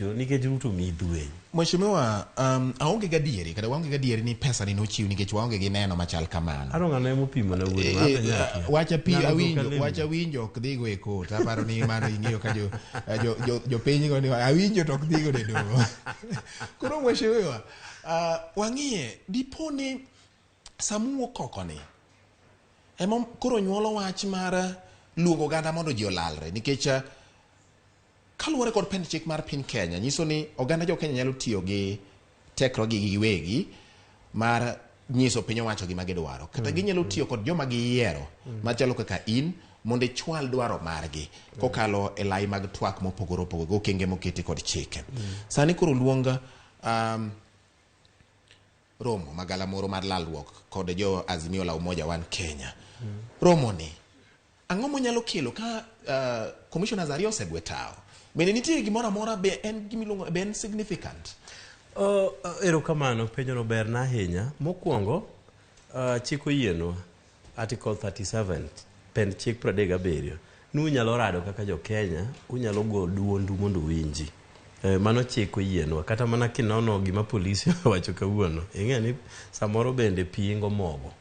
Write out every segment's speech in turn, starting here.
Nikech Ruto miyi dhweny. Mheshimiwa, aonge gadieri kata waonge gadieri ni pesa ni nochiw nikech waonge gi neno machal kamano. Aro ng'ano ema opimo na wuod ma apenjo akia. Wacha pi Ng'ano awinjo dhok alemo. wacha winjo ok dhigo e kot. Aparo ni mano ing'eyo ka jo jo jo jopiny go ni awinjo to ok dhigo e doho. Koro mheshimiwa, wang'iye dipo ni samuo koko ni ema koro nyuolo wach mar luongo oganda mondo ji olalre nikech Kaluwore kod pend chik mar piny Kenya nyiso ni oganda jo Kenya nyalo tiyo gi tekrogi giwegi mar nyiso piny owacho gima gidwaro kata ginyalo tiyo kod joma giyiero machalo kaka in mondo ichwal dwaro margi kokalo e lai mag twak mopogore opogore gi okenge moketi kod chike. Sani koro luong romo magalamoro mar lalruok kod jo Azimio la Umoja One Kenya. Romo ni Ang'o monyalo kelo ka commissioners ariyo osegwe tawo? Bende nitie gimoro amora be en gimiluongo be en significant? Erokamano, penjono berna ahinya. Mokwongo, chik oyienwa, Article 37, pend chik 37, ni unyalo rado kaka jo Kenya, unyalo go duondu mondo uwinji. Mano chik oyienwa. Kata mana kinono gima polisi owacho kawuono, ing'e ni samoro bende pi ingo mogo.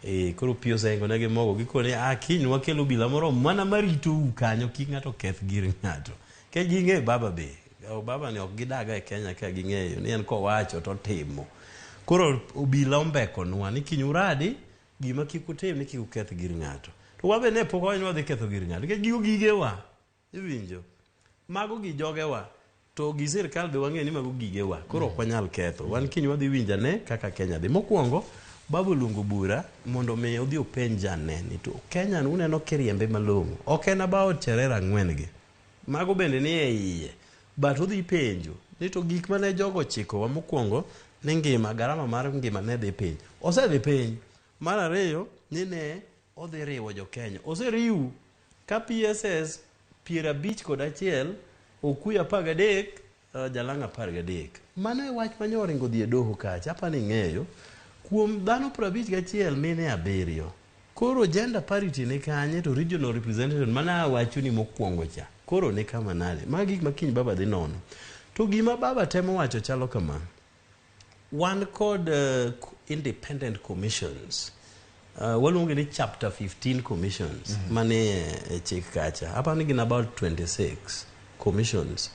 Eh, koro pi osengo ne gi mogo gikone ah kiny wakel obila moro mana maritou kanyo kik ng'ato keth gir ng'ato. Ke ging'e baba be. O, baba ni ok gidaga e Kenya ka ging'eyo ni en kowacho to otimo. Koro obila ombekonwa ni kiny uradi gima kik utim ni kik uketh gir ng'ato. To wabe ne pok wawacho ni wadhi ketho gir ng'ato nikech gigo gigewa. Iwinjo? Mago gi jogewa. To gi sirkal be wang'eyo ni mago gigewa. Koro ok wanyal ketho. Wan kiny wadhi winjo ane kaka Kenya dhi. Mokwongo, Babu oluongo bura mondo mi odhi openj ane ni to Kenya ni uneno kiriembe malong'o. Ok en about Cherera ang'wen gi. Mago bende ni e iye. But odhi penjo ni to gik mane jogo ochikowa mokwongo ni ngima, garama mar ngima ne dhi piny. Osedhi piny. Mar ariyo ni ne odhi riwo jo Kenya. Oseriwu. Ka PSS 51, Okuyu 13, Jalang'o 13. Mano e wach mane oringo odhi e doho kacha, apa ni ing'eyo. Kuom dhano 51, mine abiriyo. Koro gender parity ni kanye to regional representation mane awachoni mokwongo cha, koro ni kama nade? Mago gik ma kiny baba dhi nono. To gima baba temo wacho chalo kama. Wan kod independent commissions. Waluongo ni chapter 15 commissions manie e chik kacha. Aparo ni gin about 26 commissions.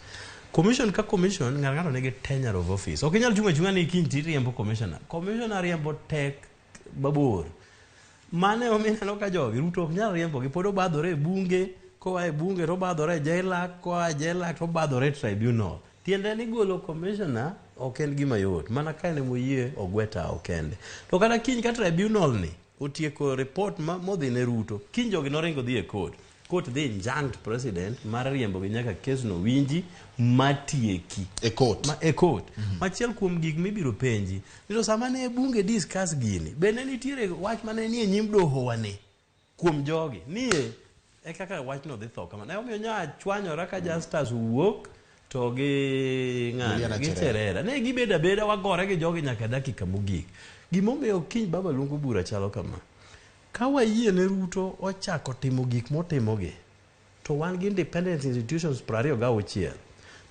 Commission ka commission ng'ato ng'ato nigi tenure of office. Ok inyal chung' achung'a ni kiny tiriembo commissioner. Commissioner riembo tek mabor. Mano emomiyo ineno ka jogi Ruto ok nyal riembogi pod obadhore e bunge, koa e bunge to obadhore e jela, koa e jela to obadhore e tribunal. Tiende ni golo commissioner ok en gima yot mana ka en emoyie ogwe tawo kende. To kata kiny ka tribunal ni otieko report ma modhi ne Ruto, kiny jogi noringo dhi e court. Court dhi injunct president mar riembogi nyaka kes no winji matieki. E court. Ma, e court. Machiel kuom gik mibiro penji ni to sama ne bunge discuss gini, be ne nitiere wach mane nie nyim doho wani kuom jogi nie e kaka wachno dhi tho kamano. Emomiyo nya chwanyora ka Justus owuok to gi ng'ani Juliana gi Cherera. Cherera. Ne gibedo abeda wagore gi jogi nyaka dakika mogik. Gimomiyo kiny baba luongo bura chalo kama. Ka wayie ne Ruto ochako timo gik motimogi, to wan gi independent institutions 26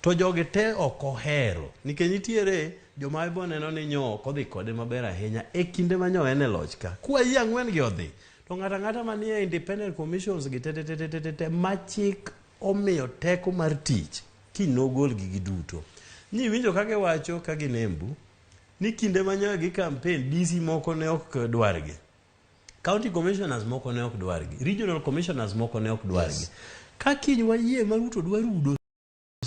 to jogi te ok ohero nikech nitiere joma ibo neno ni nyo ok odhi kode maber ahinya e kinde ma nyo en e loch ka. Kwayie ang'wen gi odhi, to ng'ato ang'ata manie independent commissions gi te te te te te te ma chik omiyo teko mar tich kiny nogolgi giduto. Nyiwinjo ka giwacho ka gin Embu ni kinde ma nyo gi campaign DC moko ne ok dwargi. County commissioners moko ne ok dwargi, regional commissioners moko ne ok dwargi. Yes. Ka kiny wayie ma Ruto dwa rudo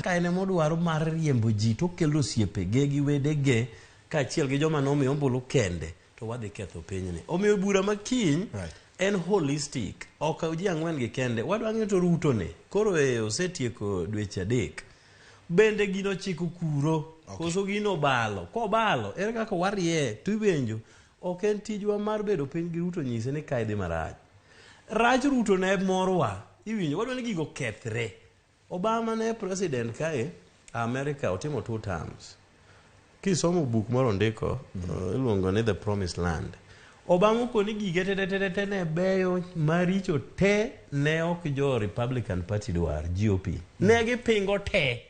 ka en ema odwaro mar riembo ji to okelo osiepege gi wedege kaachiel gi joma nomiyo ombulu kende to wadhi ketho pinyni. Omiyo bura ma kiny en holistic, ok ji ang'wen gi kende. Wadwa ng'eyo to Ruto ni koro e osetieko dweche adek. Bende gino chiko kuro koso gino obalo? Kobalo, ere kaka warie to iwenjo Ok en tijwa mar bedo piny gi Ruto nyise ni kae dhi marach. Rach Ruto ne morwa. Iwinjo, wadwa ni gigo kethre. Obama ne president kae, America otimo two terms. Kisomo buk moro ondiko, iluongo ni The Promised Land. Obama okoni gige te te te te ne beyo maricho te ne ok jo Republican Party dwar, GOP. Ne gipingo te.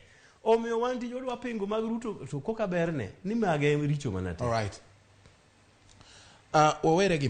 Omiyo wan tij odwa pingo mag Ruto to koka berne ni mage richo mana te. All right. Wawere gi